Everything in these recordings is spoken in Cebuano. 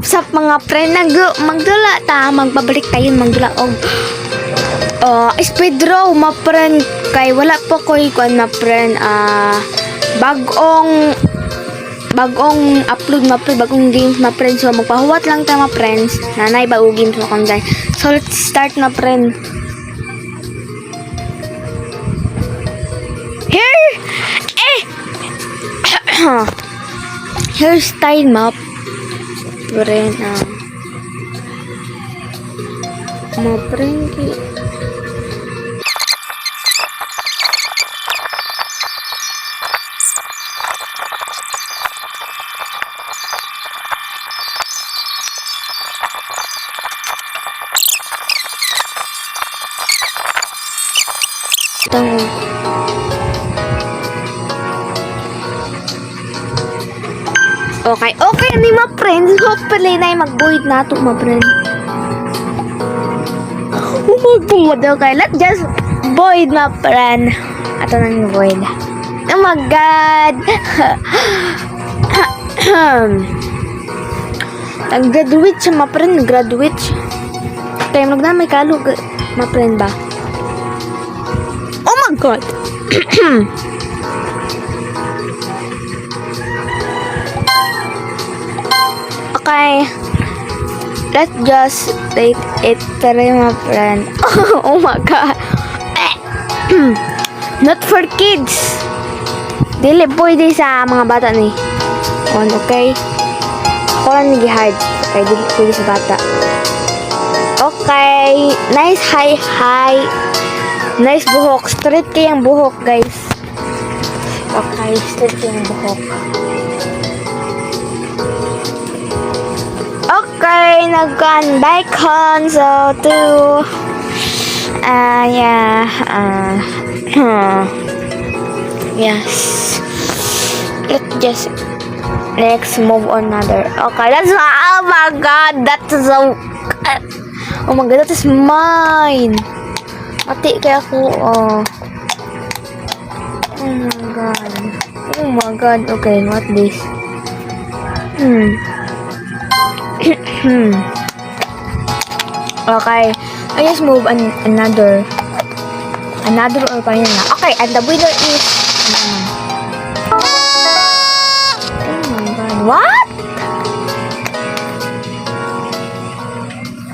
What's up, mga friend? Magdula ta, magbabalik tayo, magdula og speed draw, ma friend, kay wala pa ko'y kuan, ma friend, bagong bagong upload, ma friend, bagong games, ma friend. So magpahuwat lang ta, ma friends, nanay bago games mo kang. So let's start, ma friend. Here eh hairstyle, ma friend, ma friend. Tang. Okay ni, ma friends. Hopefully na mag-void na to, ma friend. Oh my God. Okay, let's just void, ma friend. Ato nang void. Oh my God. Nag-graduate siya, ma friend. Nag-graduate siya. Kaya mag na may kalo, ma friend ba? Oh my God. Okay. Let's just take it three, my friend. Oh my God. Not for kids. Dili pwede sa mga bata ni. On, okay? Ako lang ni hard. Okay, dili pwede sa bata. Okay. Nice hi hi. Nice buhok. Straight kayang buhok, guys. Okay, straight kayang buhok. Okay, nagkan bacon so two. Yeah. Yes. Let's just next move on another. Okay, that's, oh my God, that's so, oh my God, that is mine. Mati kaya ako, oh. Oh my God. Oh my God. Okay, what this? Okay. I just move an another. Another or final na. Okay, and the winner is... Oh my God. What?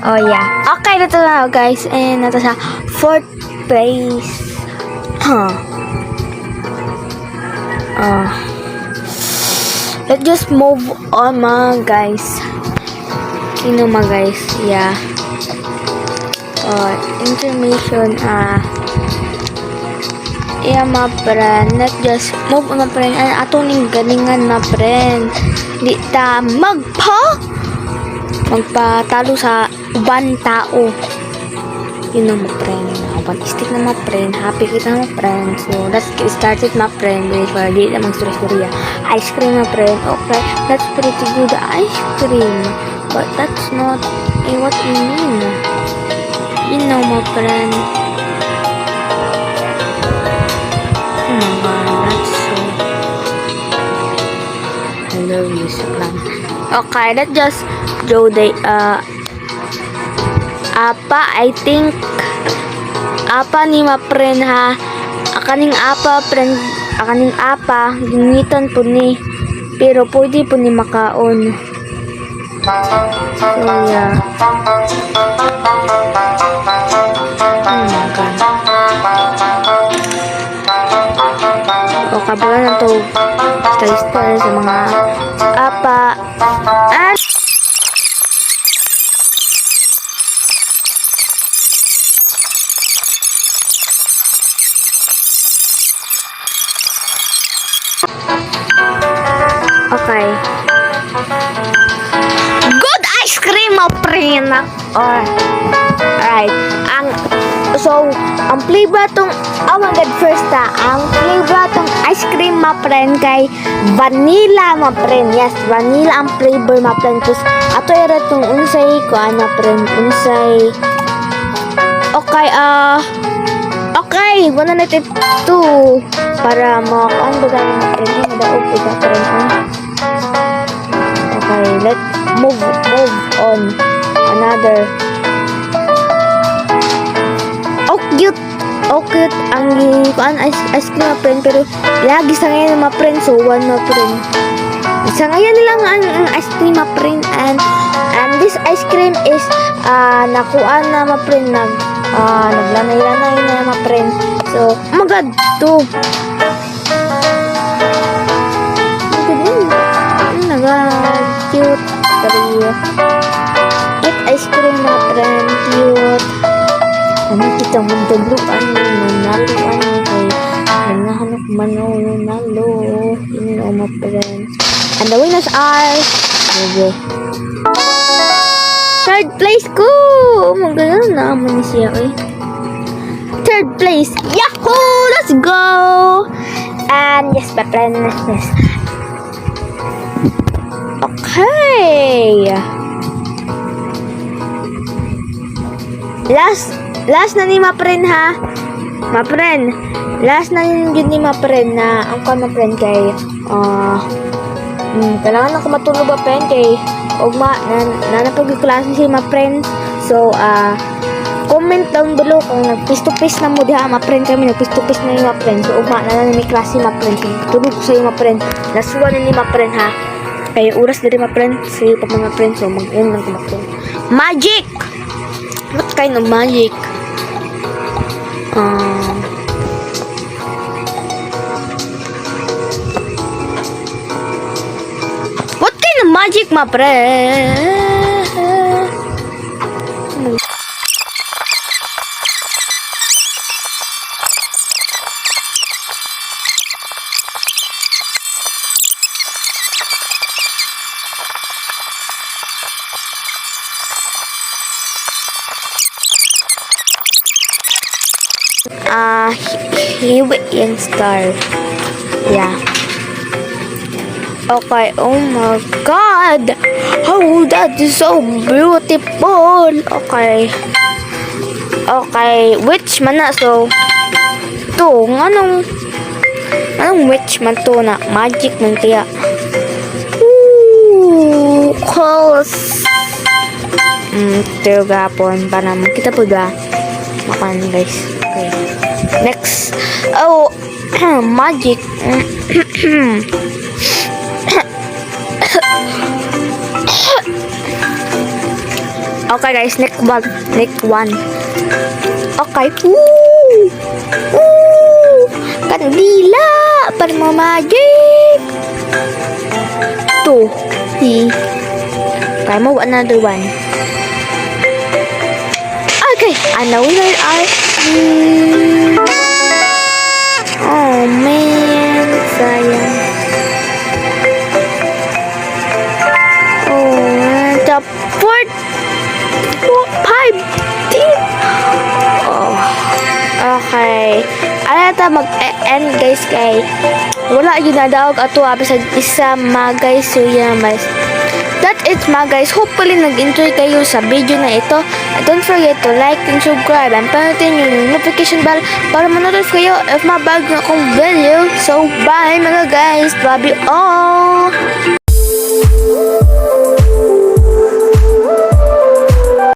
Oh yeah. Okay, dito na, guys. And nata sa fourth place. Huh. Let's just move on, mga guys. Sino, mga guys? Yeah. Information, yeah, ma friend. Let's just move on, ma friend. Ay, ato ning galingan, ma friend. Di ta magpatalo sa uban tao. Ma friend. Uban stick na, ma friend. Happy kita, ma friend. So, let's get started, ma friend. Wait for di na mag-story. Ice cream, ma friend. Okay, that's pretty good ice cream. But that's not eh, what I mean. My friend. Oh my God, that's so. I love you, Suklan. Okay, let's just go the apa, I think apa ni, ma friend, ha. Akaning apa, friend, akaning apa ginitan po ni, pero pwede po ni makaon. So yeah. Oh my God. O kabalo na to style sa mga apa and okay. Good ice cream, my friend. Alright. So, ang flavor tong, oh my God, first ta, ang flavor tong ice cream, my friend, kay vanilla, my friend. Yes, vanilla ang flavor, my friend. Tapos, ato era tong unsay kuan, my friend, unsay. Okay, 192 para makakuan ba gani, my friend, madaog ko ba, friend, ah. Okay, let Move, move on. Another. Oh, cute! Oh, cute. Ang kuan ice cream, mga friend. Pero lagi sa ngayon, mga friend. So, one, mga friend. Sa ngayon lang ang ice cream, mga friend. And this ice cream is nakuha na, mga friend. Naglanay-lanay na, mga friend. So, oh my God, two. Oh my God, oh my God, cute. Three. Cute ice cream, mga friend. Cute. Ano kita magdagluan, nanalo ano kay nanahanok man o nanalo. Yun o, mga friend. And the winners are, sige. Third place ko! Oh my God, naman siya eh. Third place! Yahoo! Let's go! And yes, my friend. Yes. Okay. Last na ni ma friend ha. Ma friend. Last na yun ni ma friend na ang kan ma friend kay kailangan ako matulog ba friend kay ugma na na klase si ma friend. So comment down below kung nag face to face na mo diha, ma friend. Kami nag face to face na ni ma friend. So ugma na na may klase, ma friend. So, tulog ko sa iyo, ma friend. Last one na ni ma friend ha. Kay oras diri, ma friend, sa iyo pa, mga friend. So mag-end lang ko, ma friend. Magic! What kind of magic? What kind of magic, my friend? Ah, hiwi yung star. Yeah. Okay, oh my God! Oh, that is so beautiful! Okay. Okay, which man na? So, to, anong witch man to na? Magic man kaya. Ooh, close. Pero gapon, para makita po ba? Makan, guys. Okay. Next. Oh, magic. Okay, guys, next one. Next one. Okay. Ooh! Ooh! Kandila! Para mo magic! Two. Three. Okay, move another one. Okay, and the winner are... Oh, man. Sayang. Oh, man. The fourth, four, five, team. Oh. Okay. Ano ta mag-end, guys, kay wala yun na daog ato bisag isa ma, guys. So yeah, guys. That it mga guys. Hopefully nag-enjoy kayo sa video na ito. And don't forget to like and subscribe and pindutin yung notification bell para ma-notify kayo if mabago akong video. So bye, mga guys. Love you all.